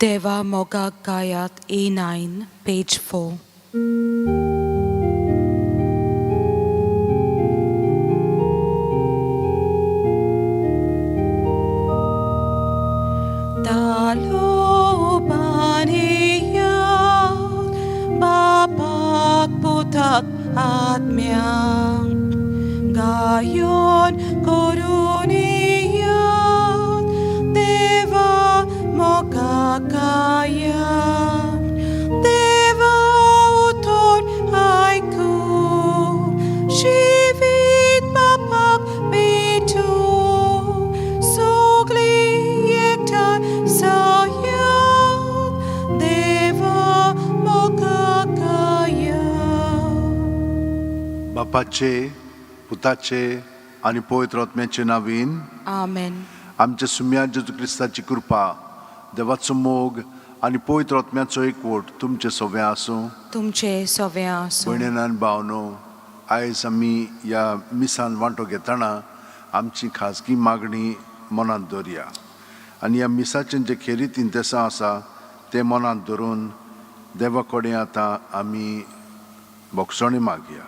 देवा मोगाक गायात A9, page 4. Talobaniyat, bapak putak atmyang, gayon koruniyat, deva mokakaya, deva utor aiku, shivit bapak bitu, sogli yekta sayat, deva mokakaya. बापाचे पुताचे आनी पवित्र आत्म्याचे नावीन. Amen. आमच्या सुम्या जेजू क्रिस्ताची कृपा, देवाचो मोग आनी पवित्र आत्म्याचो एकवट तुमचे सगळें आसूं. तुमचे सगळें आसूं. भयणीन आनी भावनो, आयज आमी ह्या मिसान वांटो घेतना आमची खाजगी मागणी मनांत दवरया आनी ह्या मिसाचें जें खेरीत इंतेसांव आसा तें मनांत धरून देवा कडेन आतां आमी भोगसणी मागया.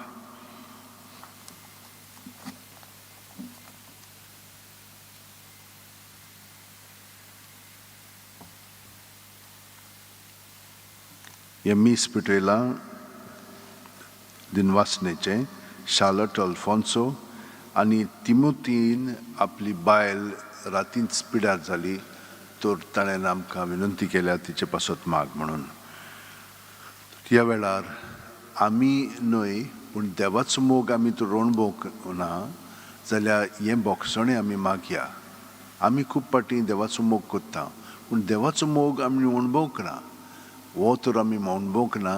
हें मीस पेटयलां दिनवासनेचें शार्लट अल्फोन्सो आनी तिमुतीन आपली बायल रातींच पिड्यार जाली तर ताणें आमकां विनंती केल्या तिचे पासत माग म्हणून. ह्या वेळार आमी न्हय पूण देवाचो मोग आमी तर अणभवंक ना जाल्यार हें भोगसणें आमी मागया. आमी खूब फावटी देवाचो मोग करता पूण देवाचो मोग आमी अणभवंक ना. हो तर आमी अणभवंक ना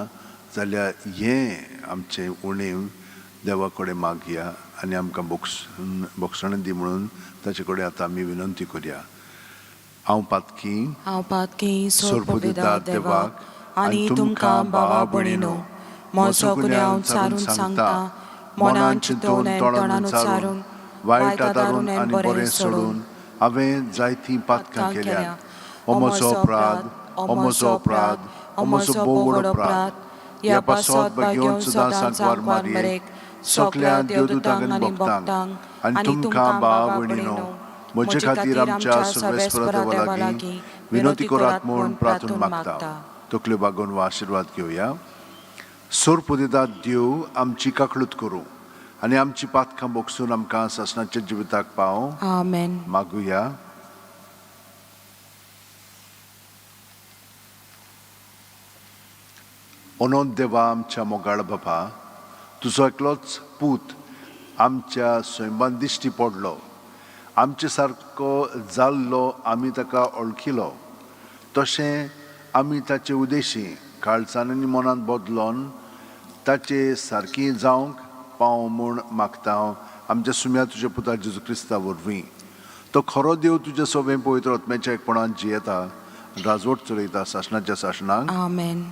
जाल्यार हें आमचें उणीव देवा कडेन मागया आनी आमकां भोगसणें दी म्हणून ताचे कडेन आतां आमी विनंती करया. हांव पातकी. हांव पातकी सोरपुदिता देवाक आनी तुमकां भावा भयणीनो म्हजो गुन्यांव चारून सांगता. मनान चिंतून तोंडान उच्चारून, वायट आदारून आनी बरें सोडून हांवें जायतीं पातकां केल्यात. हो म्हजो अपराध, हो म्हजो अपराध, हो म्हजो भोव व्हड अपराध. ह्या पासत भाग्योवन सदां सांकवार मारयेक, सगल्या देवदूतांक आनी भक्तांक आनी तुमकां भाव भयणीनो म्हजे खातीर आमच्या सर्वेस्पर देवा लागीं विनंती करात म्हूण प्रार्थून मागता. तकल्यो बागोवन वा आशिर्वाद घेवया. सोरपुदितात देव आमची काकळूत करूं आनी आमची पातकां बोगसून आमकां सासणाच्या जिविताक पाव. आमेन. मागुया. अनंत देवा, आमच्या मोगाळ बापा, तुजो एकलोच पूत आमच्या सैमान दिश्टी पडलो, आमचे सारको जाल्लो, आमी ताका वळखिलो. तशें आमी ताचे उदेशी काळजान आनी मनांत बदलोन ताचे सारकी जावंक पाव म्हूण मागता हांव आमच्या सुम्या तुज्या पुता जेजू क्रिस्ता वरवीं. तो खरो देव, तुज्या सोबें पवित्र आत्म्याच्या एकपणान जियेता, राजवट चलयता सासणाच्या सासणाक. आमेन.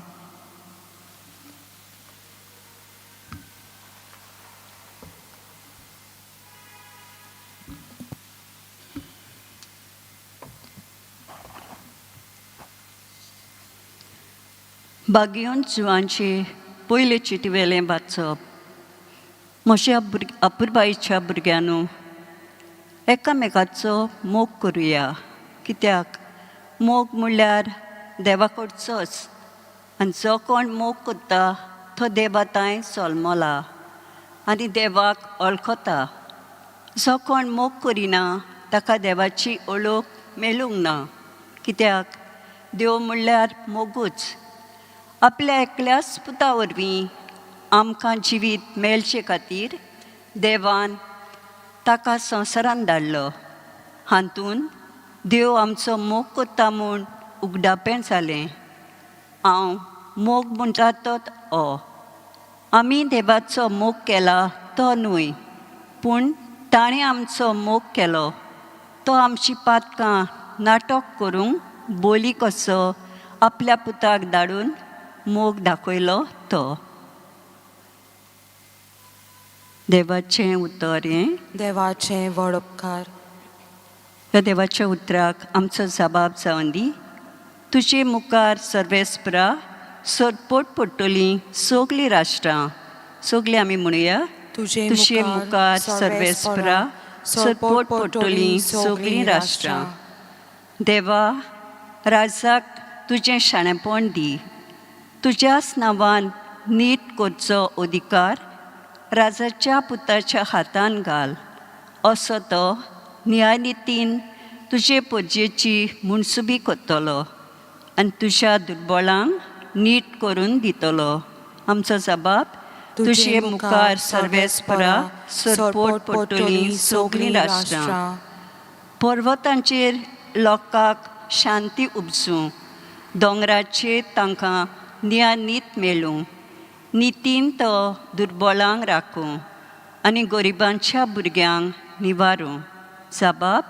बागियोन जुवांचे पयले चिटवेलें वाचप. म्हज्या अपुरबायेच्या भुरग्यांनो, एकामेकाचो मोग करुया, कित्याक मोग म्हणल्यार देवा कडचोच आनी जो कोण मोग करता तो देवा तांय जल्मला आनी देवाक वळखता. जो कोण मोग करिना ताका देवाची ओळख मेळूंक ना, कित्याक देव म्हणल्यार मोगूच. आपल्या एकल्याच पुता वरवीं आमकां जिवीत मेळचे खातीर देवान ताका संवसारान धाडलो. हातून देव आमचो मोग करता म्हूण उगडापें जालें. हांव मोग म्हणटा तो हो, आमी देवाचो मोग केला तो न्हय, पूण ताणें आमचो मोग केलो. तो आमची पातकां नाटक करूंक बोली कसो आपल्या पुताक धाडून मोग दाखयलो तो. देवाचें उतर हें. देवाचें व्हड उपकार. ह्या देवाच्या उतराक आमचो जबाब जावन दी. तुजे मुखार सर्वेस्परा सरपोट पडटलीं सगलीं राष्ट्रां. सगलीं आमी म्हणुया. तुजे मुखार सर्वेस्परा सरपोट पडटलीं सगलीं राष्ट्रां. देवा, राजाक तुजें शाणेपण दी. तुज्याच नांवान नीट करचो अधिकार राजाच्या पुताच्या हातान घाल. असो तो न्यायनितीन तुजे परजेची मुनसुबी करतलो आनी तुज्या दुर्बळांक नीट करून दितलो. आमचो जबाब, तुजे मुखार सर्वेस्परा सरपोट पडटलीं सगलीं राष्ट्रां. पर्वतांचेर लोकांक शांती उपजूं, दोंगराचेर तांकां न्यायनीत मेळूं. नितीन तो दुर्बळांक राखूं आनी गरिबांच्या भुरग्यांक निवारूं. जबाब,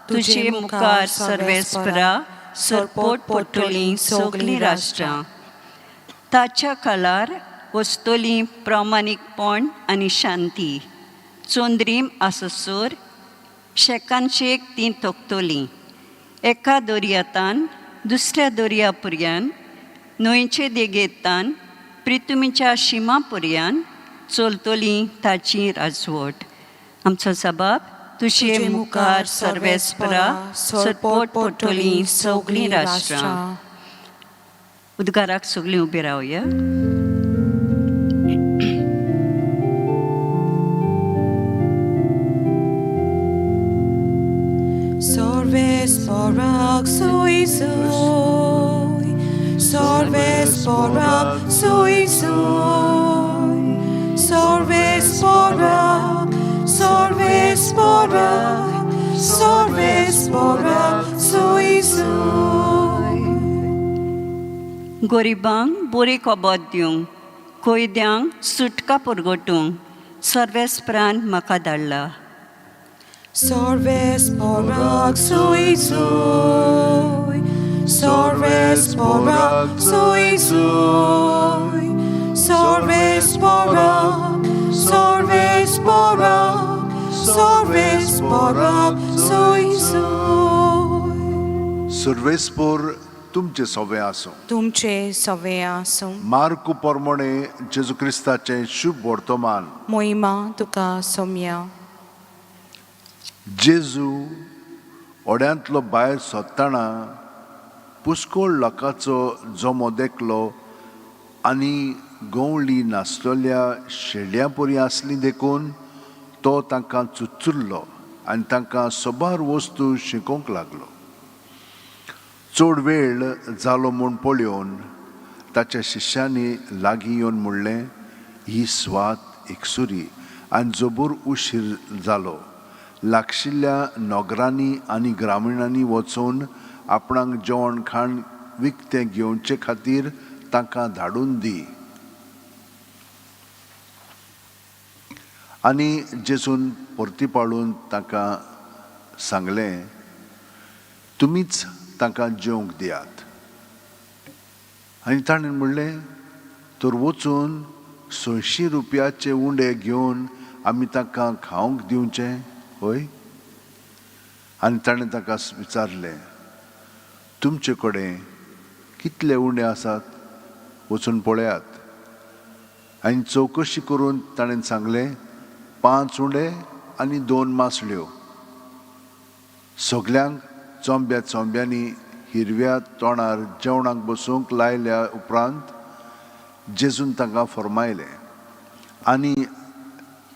तुजे मुखार सर्वेस्परा सरपोट पडटलीं सगलीं राष्ट्रां. ताच्या काळार वसतलीं प्रामाणीकपण आनी शांती. चंद्रीम आससर शेकान शेक तीं तोखतलीं. एका दर्यातान दुसऱ्या दर्या पर्यान, न्हंयचे देगेतान प्रितुमीच्या शिमा पर्यान चलतली ताची राजवट. आमचो सबाब, तुजे मुखार सर्वेस्परा सरपोट पडटलीं सगलीं राष्ट्रां. उद्गाराक सगलीं उबी रावया. Sorves porak sui sui, sorves porak sui sui, sorves porak, sorves porak, sorves porak sui sui. गरिबांक बरी खबर दिवंक, कैद्यांक सुटका परगटूंक सर्वेस्परान म्हाका धाडला. Sorves porak sui sui, sorves porak sui sui, sorves porak, sorves porak, sorves porak sui sui. सर्वेस्पोर तुमचे सोवे आसूं. तुमचे सवे आसूं. मार्कू पोरमोणे जेजू क्रिस्ताचें शुभ वर्तमान. मोहिमा तुका सोम्या. जेजू ओड्यांतलो भायर सोदतना पुष्कळ लोकांचो जमो देखलो आनी गंवळी नासलेल्या शेड्यां परी आसली देखून तो तांकां चुचुरलो आनी तांकां सबार वस्तू शिकोवंक लागलो. चड वेळ जालो म्हूण पळोवन ताच्या शिश्यांनी लागीं येवन म्हणलें, ही स्वात एकसुरी आनी जबूर उशीर जालो. लागशिल्ल्या नगरांनी आनी ग्रामिणांनी वचून आपणाक जेवण खाण विकतें घेवचे खातीर तांकां धाडून दी. आनी जेजून परती पाळून तांकां सांगलें, तुमीच तांकां जेवंक दियात. आनी ताणें म्हणलें, तर वचून 600 रुपयाचे उंडे घेवन आमी तांकां खावंक दिवचें हय? आनी ताणें ताका विचारलें, तुमचे कडेन कितले उंडे आसात, वचून पळयात. आनी चवकशी करून ताणें सांगलें, 5 उंडे आनी 2 मासल्यो. सगल्यांक चोंब्या चोंब्यांनी हिरव्या तोंडार जेवणाक बसूंक लायल्या उपरांत जेजून तांकां फर्मायलें आनी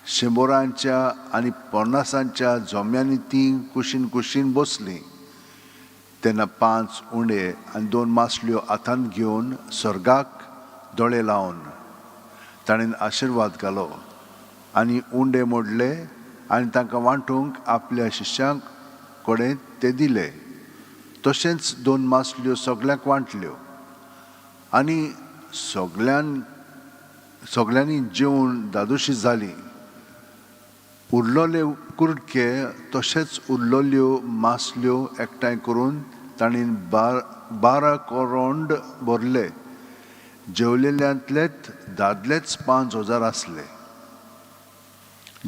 100 आनी 50 जोम्यांनी तीं कुशीन कुशीन बसलीं. तेन्ना 5 उंडे आनी 2 मासल्यो हातांत घेवन स्वर्गाक दोळे लावन ताणें आशिर्वाद घालो आनी उंडे मोडले आनी तांकां वांटूंक आपल्या शिश्यांक कडेन ते दिले. तशेंच 2 मासल्यो सगल्यांक वांटल्यो आनी सगल्यांनी जेवण दादोशी जाली. उरलोले कुडके तशेंच उरलोल्यो मासल्यो एकठांय करून तांणी 12 कोरोंड भरले. जेवलेल्यांतलेच दादलेच 5000 आसले.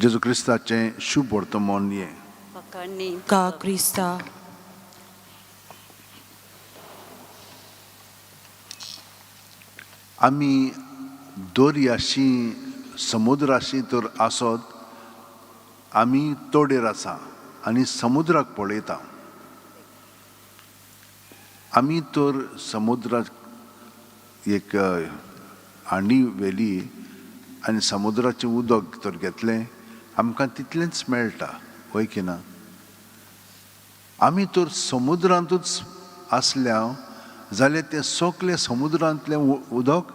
जेजू क्रिस्ताचें शुभ वर्तमान हें. फकाणी का क्रिस्ता. आमी दर्याशी समुद्राशी तर आसत, आमी तोडेर आसा आनी समुद्राक पळयता. आमी तर समुद्राक एक हांडी व्हेली आनी समुद्राचें उदक तर घेतलें, आमकां तितलेंच मेळटा, हय की ना? आमी तर समुद्रांतूच आसल्या जाल्यार तें सगलें समुद्रांतलें उदक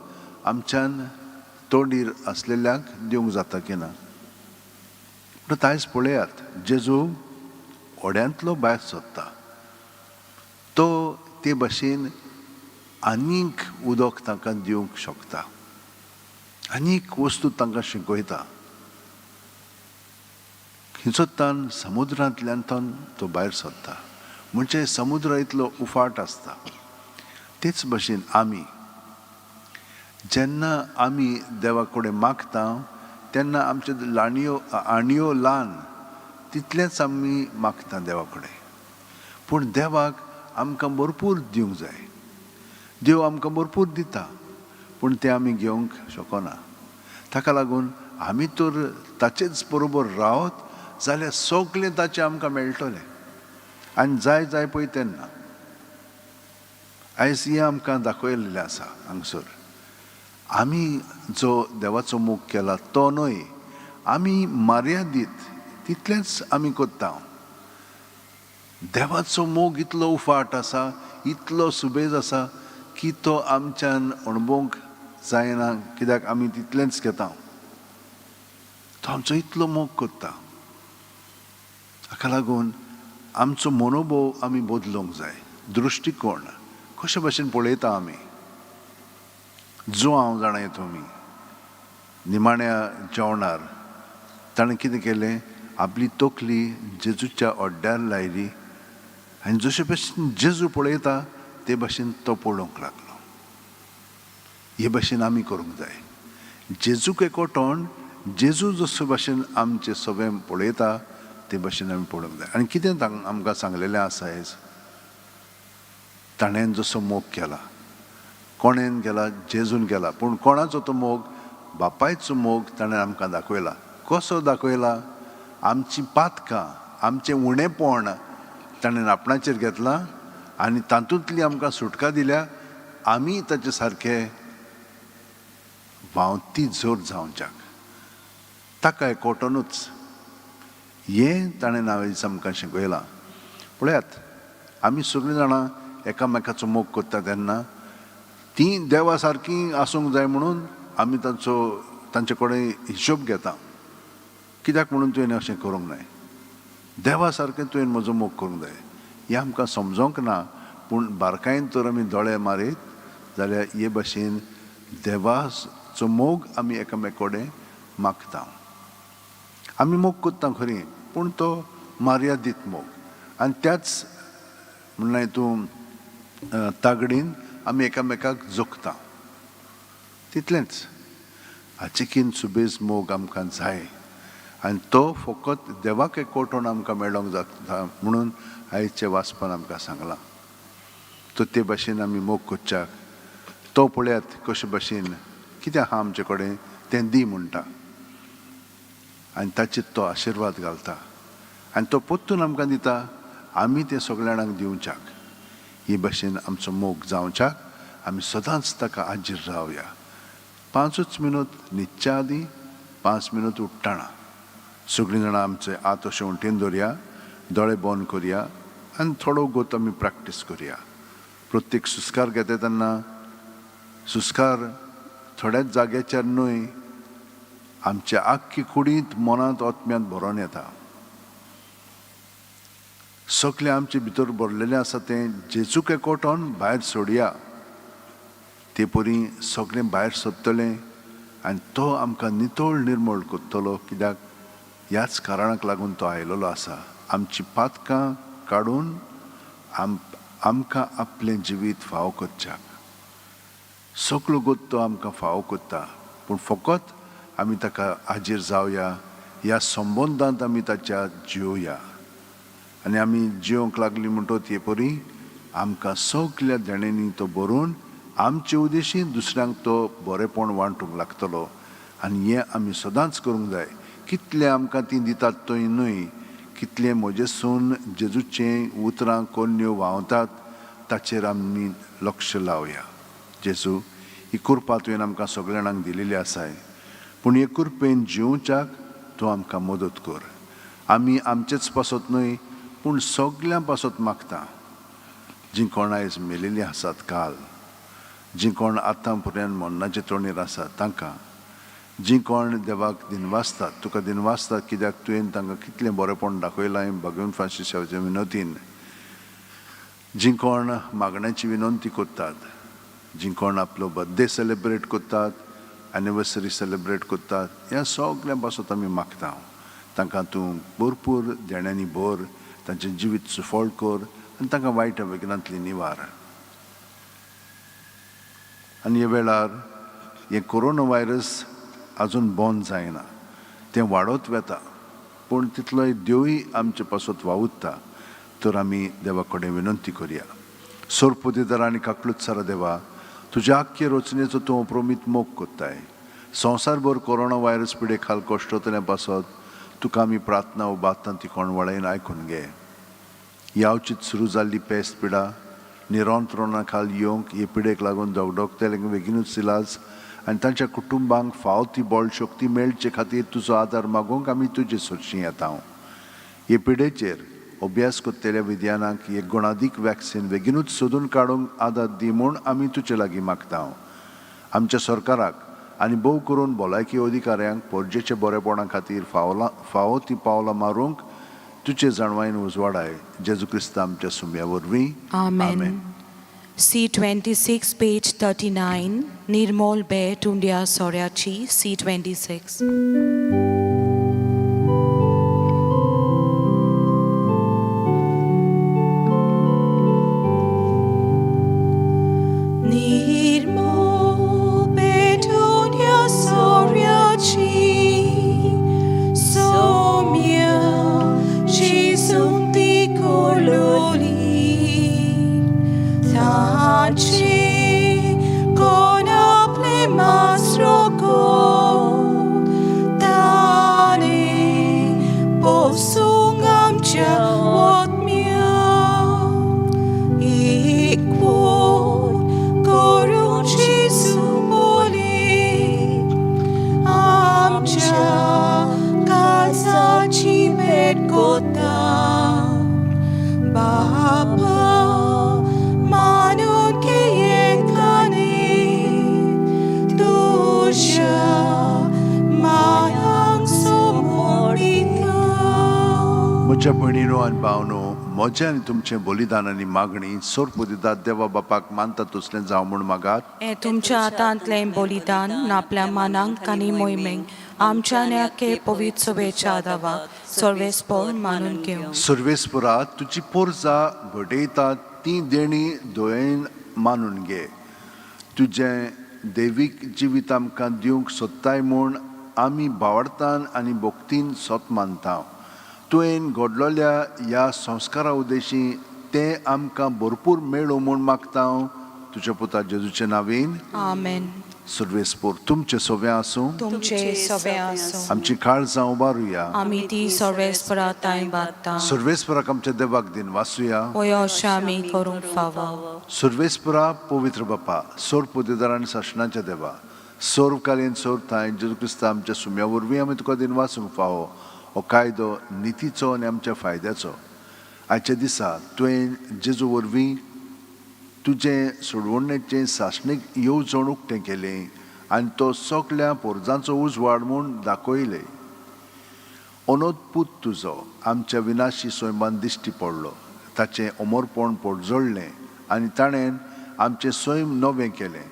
आमच्यान तोंडीर आसलेल्यांक दिवंक जाता की ना? पूण आयज पळयात, जेजू व्हड्यांतलो भायर सोदता, तो ते भाशेन आनीक उदक तांकां दिवंक शकता, आनीक वस्तू तांकां शिकयता. खंयचो समुद्रांतल्यान तो भायर सरता, म्हणजे समुद्र इतलो उफाट आसता. तेच भशेन आमी जेन्ना आमी देवा कडेन मागता तेन्ना आमच्यो लाणयो आणयो ल्हान तितलेंच आमी मागता देवा कडेन, पूण देवाक आमकां भरपूर दिवंक जाय. देव आमकां भरपूर दिता, पूण तें आमी घेवंक शकना. ताका लागून आमी तर ताचेच बरोबर रावत जाल्यार सगलें ताचें आमकां मेळटलें आनी जाय जाय पळय तेन्ना. आयज हें आमकां दाखयलेलें आसा हांगसर, आमी जो देवाचो मोग केला तो न्हय, आमी मर्यादीत तितलेंच आमी करता. देवाचो मोग इतलो उफाट आसा, इतलो सुबेज आसा की तो आमच्यान अणभवंक जायना, कित्याक आमी तितलेंच घेता. तो आमचो इतलो मोग करता. हाका लागून आमचो मनोभोव आमी बदलूंक जाय, दृश्टिकोण कशे भशेन पळयता आमी. जो हांव जाणा तुमी निमाण्या जेवणार ताणें कितें केलें, आपली तकली जेजूच्या अड्ड्यार लायली आनी जशे भशेन जेजू पळयता ते भशेन तो पळोवंक लागलो. हे भशेन आमी करूंक जाय. जेजूक एकवटोन जेजू जशे भशेन आमचें सगळें पळयता ते भशेन आमी पळोवंक जाय. आनी कितें आमकां सांगलेलें आसा आयज, ताणें जसो मोग केला, कोणेन केला, जेजून केला, पूण कोणाचो तो मोग, बापायचो मोग ताणें आमकां दाखयला. कसो दाखयला? आमची पातकां, आमचें उणेपण ताणें आपणाचेर घेतलां आनी तातूंतली आमकां सुटका दिल्या. आमी ताचे सारके व्हांवती जोर जावच्याक ताका एकवटोनूच हें ताणें नांव आमकां शिकयलां. पळयात, आमी सगळीं जाणां एकामेकाचो मोग करता तेन्ना तीं देवा सारकीं आसूंक जाय म्हणून आमी तांचो तांचे कडेन हिशोब घेता. कित्याक म्हणून तुवें अशें करूंक नाय, देवा सारकें तुवें म्हजो मोग करूंक जाय, हें आमकां समजोंक ना. पूण बारकायेन तर आमी दोळे मारीत जाल्यार हे भाशेन देवाचो मोग आमी एकामेक कडेन मागता. आमी मोग करता खरी, पूण तो मर्यादीत मोग. आनी त्याच म्हणल्यार तूं तागडीन आमी एकामेकाक जोखता, तितलेंच. हाचेकीन सुबेज मोग आमकां जाय आनी तो फकत देवाक एकवटोन आमकां मेळोंक जाता म्हणून आयचे वाचपान आमकां सांगलां. तो ते भाशेन आमी मोग करच्याक तो पळयात कशे भाशेन कितें आहा आमचे कडेन तें दी म्हणटा आनी ताचेर तो आशिर्वाद घालता आनी तो परतून आमकां दिता, आमी तें सगल्या जाणांक दिवच्याक. हे भाशेन आमचो मोग जावच्याक आमी सदांच ताका हाजीर रावया. 5 मिनट न्हिदच्या आदीं, 5 मिनट उठ्ठाना सगळीं जाणां आमचे हात अशें उंटेन दवरया, दोळे बंद करया आनी थोडो गोत आमी प्रॅक्टीस करया. प्रत्येक सुस्कार घेता तेन्ना सुस्कार थोड्याच जाग्याचेर न्हय, आमच्या आख्खी कुडींत, मनांत, आत्म्यांत भरोन येता. सगळें आमचे भितर भरलेलें आसा तें जेजूक एकवटोन भायर सोडया, ते परी सगळें भायर सोदतलें आनी तो आमकां नितळ निर्मळ करतलो. कित्याक ह्याच कारणाक लागून तो आयलेलो आसा, आमची पातकां काडून आमकां आपलें जिवीत फावो करच्याक. सगलो गोत तो आमकां फावो करता, पूण फकत आमी ताका हाजीर जावया, ह्या संबंदांत आमी ताच्या जिवया. आनी आमी जिवंक लागली म्हणटो ते परी आमकां सगल्या देण्यांनी तो भरून आमचे उदेशी दुसऱ्यांक तो बरेपण वांटूंक लागतलो. आनी हें आमी सदांच करूंक जाय. कितलें आमकां तीं दितात थंय न्हय, कितलें म्हजेसून जेजूचें उतरां कोन्न्यो व्हांवतात ताचेर आमी लक्ष लावया. जेजू, ही कृपा तुवें आमकां सगळ्या जाणांक दिलेली आसाय, पूण हे कृपेन जिवच्याक तूं आमकां मदत कर. आमी आमचेच पासत न्हय पूण सगल्यां पासत मागता, जीं कोण आयज मेलेलीं आसात काल, जीं कोण आतां पर्यंत मरणाचे तोंडीर आसात तांकां, जीं कोण देवाक दिनवासतात, तुका दिनवासतात कित्याक तुवें तांकां कितलें बरेंपण दाखयलां भगवन फ्रांसीसाचे विनोतीन, जीं कोण मागण्याची विनंती करतात, जीं कोण आपलो बर्थडे सेलेब्रेट करतात, एनिवर्सरी सेलेब्रेट करतात, ह्या सगल्यां पासत आमी मागता. तांकां तूं भरपूर देण्यांनी भर, तांचें जिवीत सुफळ कर आनी तांकां वायट वेगनांतली निवार. आनी ह्या वेळार हें कोरोना व्हायरस आजून बंद जायना, तें वाडत वता, पूण तितलोय देवूय आमचे पासत वावुरता. तर आमी देवा कडेन विनंती करया. सोरपुदेदार आनी काकलुत्सारा देवा, तुज्या आख्खे रचनेचो तूं अप्रमीत मोग कोत्ताय. संवसारभर कोरोना व्हायरस पिडे खाल कश्टतल्या पासत तुका आमी प्रार्थना उबारता, ती कोण वळायन आयकून घे. यावचीत सुरू जाल्ली पेस्त पिडा निरंत्रणा खाल येवंक हे पिडेक लागून धगधगतल्यांक बेगीनूच इलाज आनी तांच्या कुटुंबांक फाव ती बळ शक्ती मेळचे खातीर तुजो आदार मागूंक आमी तुजे सरशीं येता. हे पिडेचेर अभ्यास करतल्या विज्ञानाक एक गुणादीक वॅक्सिन बेगीनूच सोदून काडूंक आदार दी म्हूण आमी तुजे लागीं मागता. आमच्या सरकाराक आनी भोव करून भलायकी अधिकाऱ्यांक पोरजेच्या बरेपणा खातीर फावो ती पावलां मारूंक तुजे जाणवायेन उजवाडाय. जेजू क्रिस्ता आमच्या सुम्या वरवीं. आमेन. C26, page 39, निर्मोल भेट उंड्या सोऱ्याची. C26. निर्मोल भेट उंड्या सोऱ्याची, सौम्य शिजून ती कोलोली, ताचे कोण आपले मास रोखून ताणे पोसूंक आमच्या आत्म्या एकवट करून जेजू बोली आमच्या काळजाची भेट कोता. बापा मानून घेयेकाने तुज्या मायांक समर्पिता. म्हज्या भयणीनो आनी भावनो, म्हजें आनी तुमचें बलिदान आनी मागणी सोरपुदिदात देवा बापाक मानता तसलें जावं म्हूण मागात. हें तुमच्या हातांतलें बलिदान आपल्या मानांक आनी मोहिमेक आमच्या आनी आख्खे पवित्र सभेच्या दावाक सर्वेस्पोर मानून घेवं. सर्वेस्परा, तुजी पोरजा घडयतात ती देणी दयेन मानून घे. तुजें दैवीक जिवीत आमकां दिवंक सोदताय म्हूण आमी भावार्थान आनी भक्तीन सोत मानता. तुवें घडलोल्या ह्या संस्कारा उद्देशी तें आमकां भरपूर मेळूं म्हूण मागता हांव, तुज्या पुता जेजूचे नावीन. आमेन. सर्वेस्पोर तुमचें सोव्यां आसूं. तुमचे सगळे आसूं. आमची काळजां उबारुया. आमी ती सर्वेस्परा तांय बादता. सर्वेस्पराक आमच्या देवाक दिन वासूया. वय अशें आमी करूंक फावो. सर्वेस्परा, पवित्र बापा, सोर पुदेदार आनी सासणाच्या देवा, सोर्वकालीन सोर थांय जेजू क्रिस्ता आमच्या सुम्या वरवीं आमी तुका दिन वासूंक फावो हो कायदो नितीचो आनी आमच्या फायद्याचो. आयच्या दिसा तुवें जेजू वरवीं तुजें सोडवणेचें सासणीक येवजण उक्तें केलें आनी तो सगल्या पोरजांचो उजवाड म्हूण दाखयलें. अनोद पूत तुजो आमच्या विनाशी सैमान दिश्टी पडलो, ताचें अमरपण पोटजळ्ळें आनी ताणें आमचें सैम नवें केलें.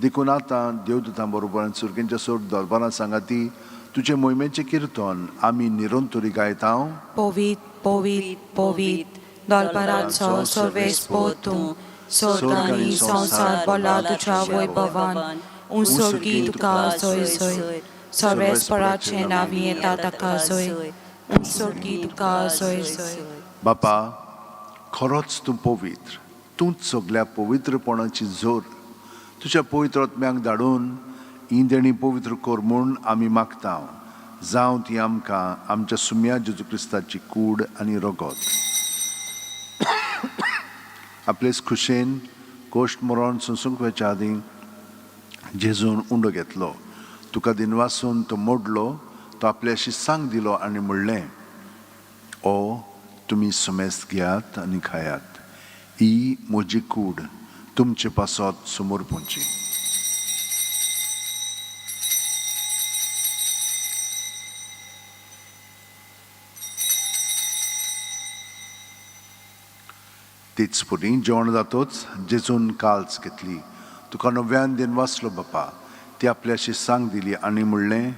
देखून आतां देवदूतां बरोबर आनी सुर्गेंच्या सोर दरबारां सांगाती तुजें मोहिमेचें किर्तन आमी निरंतरी गायता. पवीत पवीत पवीत दरबाराचो सर्वेस्पोर तूं, स्वर्ग आनी संवसार भरला तुज्या वैभवान. उंसर्गी तुका जय जय. सर्वेस्पराचें नांव येता ताका जय. उंसर्गी तुका जय जय. बापा, खरोच तूं पवित्र, तूंच सगल्या पवित्रपणाची जोर. तुज्या पवित्र आत्म्याक धाडून ही देणी पवित्र कर म्हूण आमी मागता. जावं ती आमकां आमच्या सुम्या जेजू क्रिस्ताची कूड आनी रगत. आपलेच खुशेन कोश्ट मरण सोंसूंक वचच्या आदीं जेजून उंडो घेतलो, तुका दिनवासून तो मोडलो, तो आपल्याशी सांग दिलो आनी म्हणलें, ओ तुमी सुमेस्त घेयात आनी खायात, ही म्हजी कूड तुमचे पासत समोर पोंची. तीच पुरी जेवण जातोच जेजून काल्स घेतली, तुका नव्यान दिन वाचलो बापा, ती आपल्याशी सांग दिली आनी म्हणलें,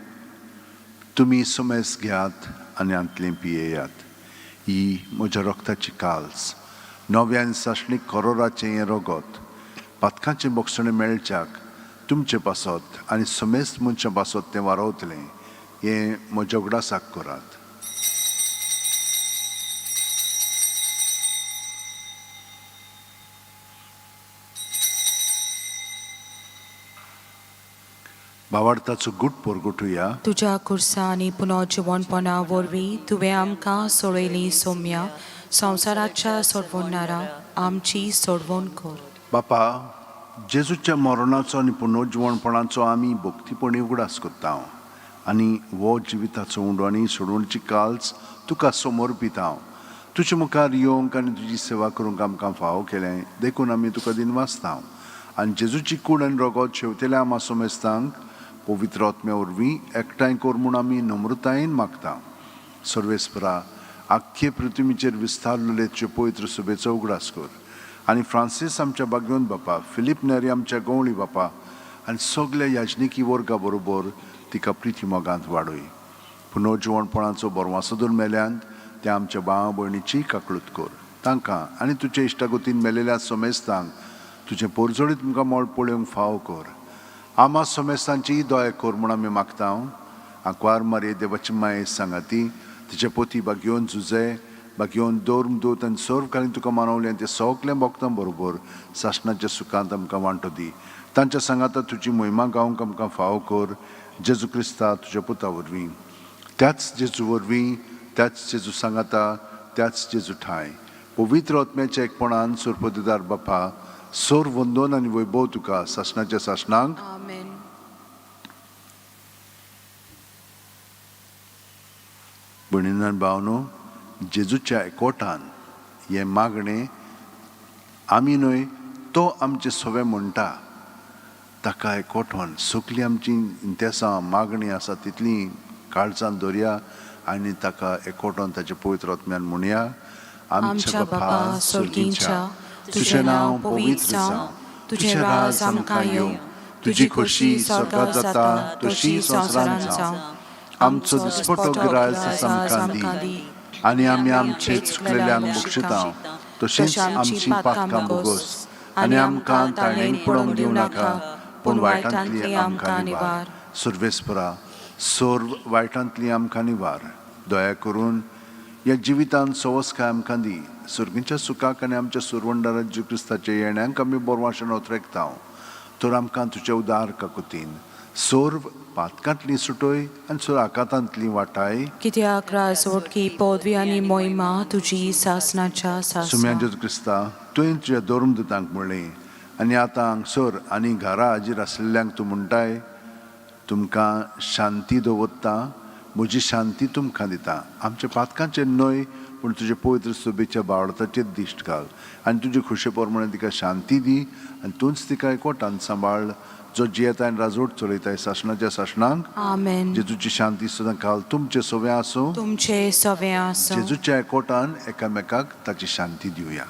तुमी सुमेस घेयात आनी आंतलें पियेयात, ही म्हज्या रक्ताची काल्स, नव्यान सासणीक करोराचें हें रगत, पातकांचें बोगसणें मेळच्याक तुमचे पासत आनी समेस्त मनशां पासत तें वारवतलें, हें म्हज्या उगडासाक करात. भावार्थाचो गुट परगटुया. तुज्या कुर्सा आनी पुनर्जिवणपणा वरवीं तुवें आमकां सोडयली सोम्या, संवसाराच्या सोडवणारा आमची सोडवण कर. बापा, जेजूच्या मरणाचो आनी पुनर्जिवणपणाचो आमी भक्तीपणी उगडास करता आनी हो जिविताचो उंडो आनी सोडवणची काल्स तुका समर्पिता. तुजे मुखार येवंक आनी तुजी सेवा करूंक आमकां फावो केलें देखून आमी तुका दिनवासता. आनी जेजूची कूड आनी रगत शेवतेल्या आमा सोमेस्तांक पवित्र आत्म्या वरवीं एकठांय कर म्हूण आमी नम्रतायेन मागता. सर्वेस्परा, आख्खे पृथ्वीचेर विस्तारलेले तुजे पवित्र सभेचो उगडास कर आनी फ्रांसीस आमच्या बागयोन बापा, फिलीप नेरी आमच्या गवळी बापा आनी सगल्या याजनिकी वर्गा बरोबर तिका प्रिती मोगांत वाडय. पुनर्जिवणपणाचो बरवासोदूर मेल्यान त्या आमच्या भावा भयणीची काकळूत कर. तांकां आनी तुजे इश्टागतीन मेलेल्या सोमेस्तांक तुजें पोरजोळीत तुमकां मोळ पळोवंक फावो कर. आमा सोमेस्तांचीय दया कर म्हूण आमी मागता. आंकवार मारये देवाची माये सांगाती तिचे पोती बागयोन जुजे बागयोन दोर्म दोत आनी सर्व कालीन तुका मानवलें ते सगळें भोगतां बरोबर सासणाच्या सुखांत आमकां वांटो दी. तांच्या सांगाता तुजी मोहिमा गावंक आमकां फावो कर. जेजू क्रिस्ता तुज्या पुता वरवीं, त्याच जेजू वरवीं, त्याच जेजू सांगाता, त्याच जेजू ठाय पवित्र आत्म्याच्या एकपणान सुरपदीदार बापा, सोर वंदोन आनी वैभव तुका सासणाच्या सासणांक. आमेन. भयणीन भावनो, जेजूच्या एकवटान हें मागणें आमी न्हय तो आमचें सगळें म्हणटा. ताका एकवटोन सगळीं आमची इंतेसां मागणी आसा तितलीं काळजान दवरया आनी ताका एकवटोन ताचे पवित्र आत्म्यान म्हणया. आमच्या बापा स्वर्गींच्या, तुजें नांव पवित्र जावं, तुजें राज आमकां येवं, तुजी खोशी स्वर्गात जाता तशी संवसारांत जावं. आमचो दिसपटो गिरायस आमकां दी आनी आमी आमचे चुकलेल्यांक बक्षिता तशेंच आमची पातकां बोगस आनी आमकां ताणें पडोवंक दिवं नाका, पूण वायटांतली आमकां निवार. सर्वेस्परा, सर्व वायटांतली आमकां निवार. दया करून ह्या जिवितांत सवसकाय आमकां दी. सर्गीच्या सुखाक आनी आमच्या सुरवंडारा जेजू क्रिस्ताच्या येण्याक आमी बोरवाशेन ओतरेकता. तर आमकां तुज्या उदार काकुतीन सर्व पातकांतली सुटय आनी सर्व आकातांतली वाटाय. कित्याक राज, ओटकी, पदवी आनी मोहिमा तुजी सासणाच्या सुम्या सासणा. जेजू क्रिस्ता, तुवें तुज्या धर्मदूतांक म्हणलें आनी आतां हांगसर आनी घरा हाजीर आशिल्ल्यांक तूं म्हणटाय, तुमकां शांती दवरता, म्हजी शांती तुमकां दिता. आमच्या पातकांचेर न्हय पूण तुजे पवित्र सभेच्या बावडताचेर दिश्ट घाल आनी तुजे खुशे प्रमाणे तिका शांती दी आनी तूंच तिका एकवटान सांबाळ, जो जियेता आनी राजवट चलयताय सासणाच्या सासणांक. आमेन. जेजूची शांती सदां काल तुमचे सगळें आसूं. तुमचे सवें आसूं. जेजूच्या एकवटान एकामेकाक ताची शांती दिवया.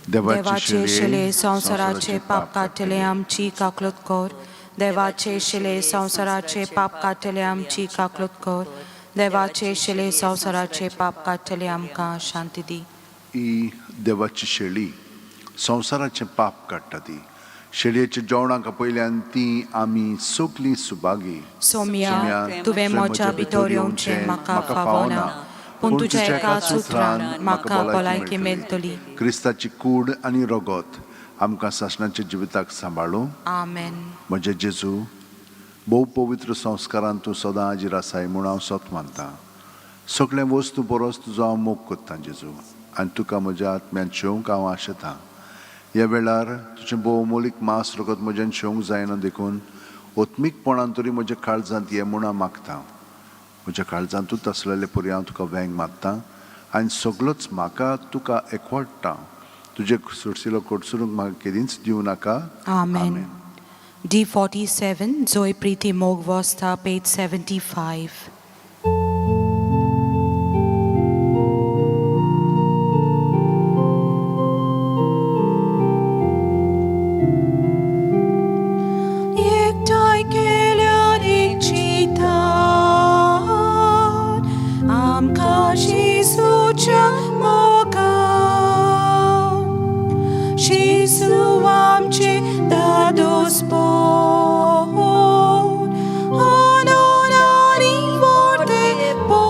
देवाचे शिले संवसाराचे पाप काडटले आमची काकलत कर. देवाचे शिले संवसाराचे पाप काडटले आमची काकलत कर. देवाचे शिले संवसाराचे पाप काडटले आमकां शांती दी. ही देवाची शेळी संवसाराचें पाप काडटा. ती शेळयेच्या जेवणाक पयल्यान ती आमी सगलीं सुभागी. सोम्या, तुवें म्हज्या भितर येवचें म्हाका फावना, पूण तुज्या एकाच उतरान म्हाका भलायकी मेळटली. क्रिस्ताची कूड आनी रगत आमकां सासणाच्या जिविताक सांबाळूं. आमेन. म्हजे जेजू, भोव पवित्र संस्कारान तूं सदां हाजीर आसाय म्हूण हांव सत मानतां. सगळें वस्तू परस तुजो हांव मोग कोत्तां जेजू, आनी तुका म्हज्या आत्म्यान शेवंक हांव आशेतां. ह्या वेळार तुजें भोव मोलीक मांस रगत म्हज्यान शेवंक जायना, देखून ओत्मीकपणान तरी म्हज्या काळजांत ये म्हूण हांव मागतां. म्हज्या काळजांतूच आसलेले परी हांव तुका वेंग मारतां आनी सगळोच म्हाका तुका एकवडटा. तुजे सुरसिलो कोटसुरूंक म्हाका केदींच दिवं नाका. आमेन. D47, जोय प्रीती मोग वस्ता, पेज 75. एकठांय केल्यार एक चिंतान आमकां जेजूच्या मोगान, जेजू आमचे दादोसपण आनंद आनी व्हडलेपण.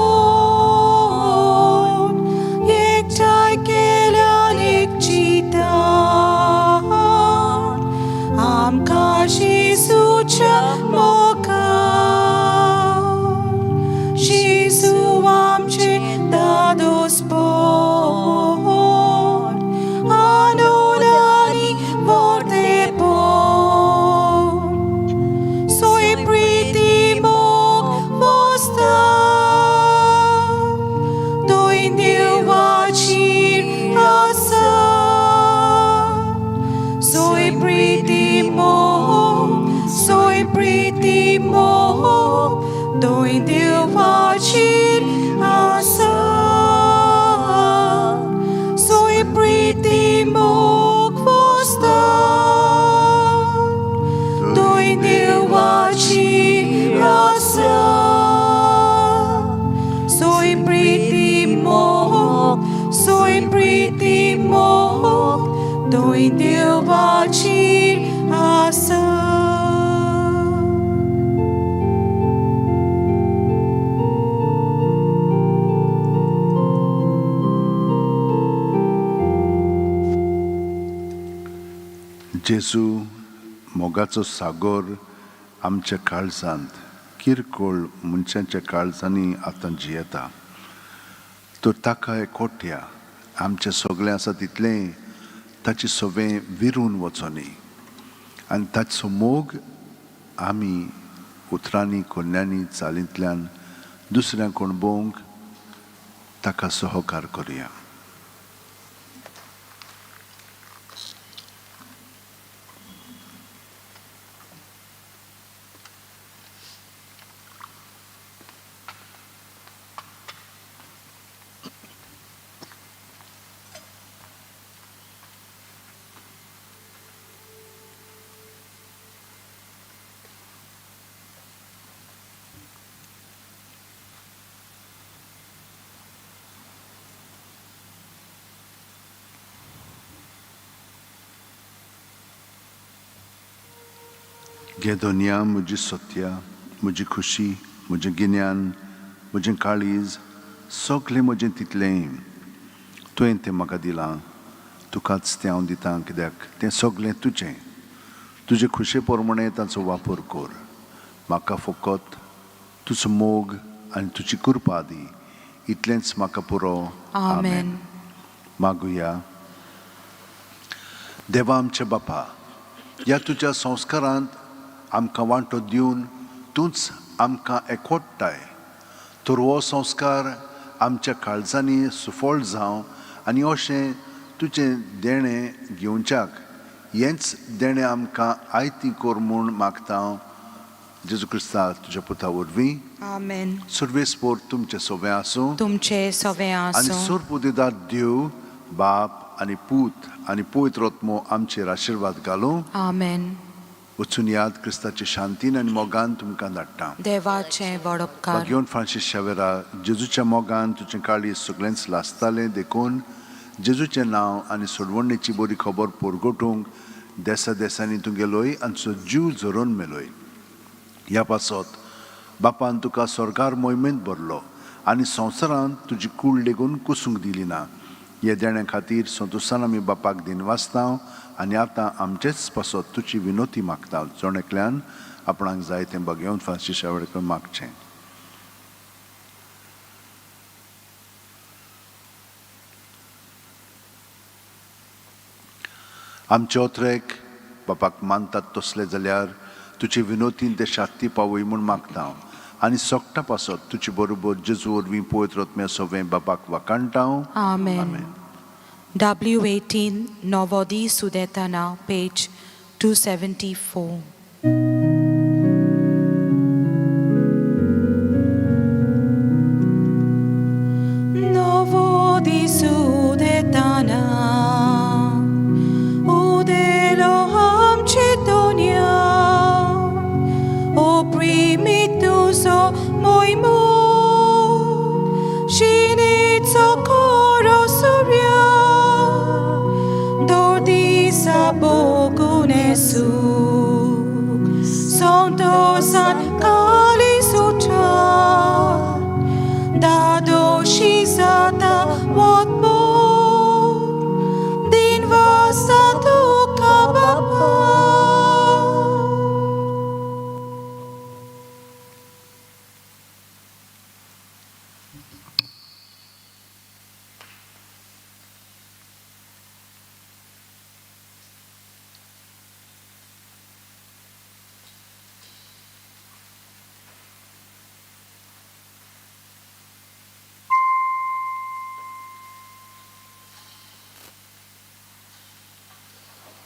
एकठांय केल्यार एक चिंतान आमकां जेजूच्या मोगान, जेजू आमचे दादोसपण आनंद आनी व्हडलेपण. सोय प्रीती मोग वस्ता दोन देवाची आसा. सोय प्रीती मोग, सोय प्रीती मोग, दोन देवाची आसा. सोय प्रीती मोग वस्ता दोन देवाची आसा. सोय प्रीती मोग, सोय प्रीती मोग, दोन देवाची आसा. जेजू, मोगाचो सागोर आमच्या काळजांत, किरकोळ मनशांच्या काळजांनी आतां जियेता, तर ताका एकवटया आमचें सगळें आसा तितलें ताचें सगळें विरून वचोनी आनी ताचो मोग आमी उतरांनी, कोन्यांनी, चालींतल्यान दुसऱ्यांक अणभवंक ताका सहकार करुया. घे दोनया म्हजी सत्या, म्हजी खुशी, म्हजें गिन्यान, म्हजें काळीज, सगळें म्हजें तितलें तुवें तें म्हाका दिलां, तुकाच तें हांव दितां, कित्याक तें सगळें तुजें. तुजे खुशे प्रमाणें ताचो वापर कर. म्हाका फकत तुजो मोग आनी तुजी कृपा दी, इतलेंच म्हाका पुरो. आमेन. मागुया. देवा आमच्या बापा, ह्या तुज्या संस्कारांत आमकां वांटो दिवन तूंच आमकां एकवटताय, तर हो संस्कार आमच्या काळजांनी सुफळ जावं आनी अशें तुजें देणें घेवच्याक हेंच देणें आमकां आयती कर म्हूण मागता हांव, जेजू क्रिस्ता तुज्या पुता वरवीं. आमेन. सर्वेस्पोर तुमचें सोबें आसूं. तुमचे सवें आनी आसूं. सोरपुदेदार देव बाप आनी पूत आनी पवित्र आत्मो आमचेर आशिर्वाद घालूं. आमेन. वचून याद क्रिस्ताचे शांतीन आनी मोगान तुमकां धाडटा. देवाचें व्हड उपकार. भाग्योन फ्रांसीस शावेरा, जेजूच्या मोगान तुजें काळीज सगळेंच लासतालें, देखून जेजूचें नांव आनी सोडवणेची बरी खबर परगटूंक देसा देसांनी तूं गेलोय आनी तुजो जीव झरोवन मेलोय. ह्या पासत बापान तुका स्वर्गार मोहिमेंत भरलो आनी संवसारांत तुजी कूड लेगून कुसूंक दिली ना. हे देण्या खातीर संतोशान आमी बापाक दिनवासता आनी आतां आमचेच पासत तुजी विनोती मागता. जण एकल्यान आपणाक जाय तें बगेवन फ्रांसिसा वेळकर मागचें. आमचे ओत्रेक बापाक मानतात तसले जाल्यार तुजे विनोतीन ते शात्ती पावय म्हूण मागता आनी सोकटा पासत तुजे बरोबर जेजू वरवीं पवित्र आत्म्या सवें बापाक वाखाणटा. Amen. W18 Novodi Sudetana, page 274. Novodi Sudetana, udelo amcetonia, o primituso moi.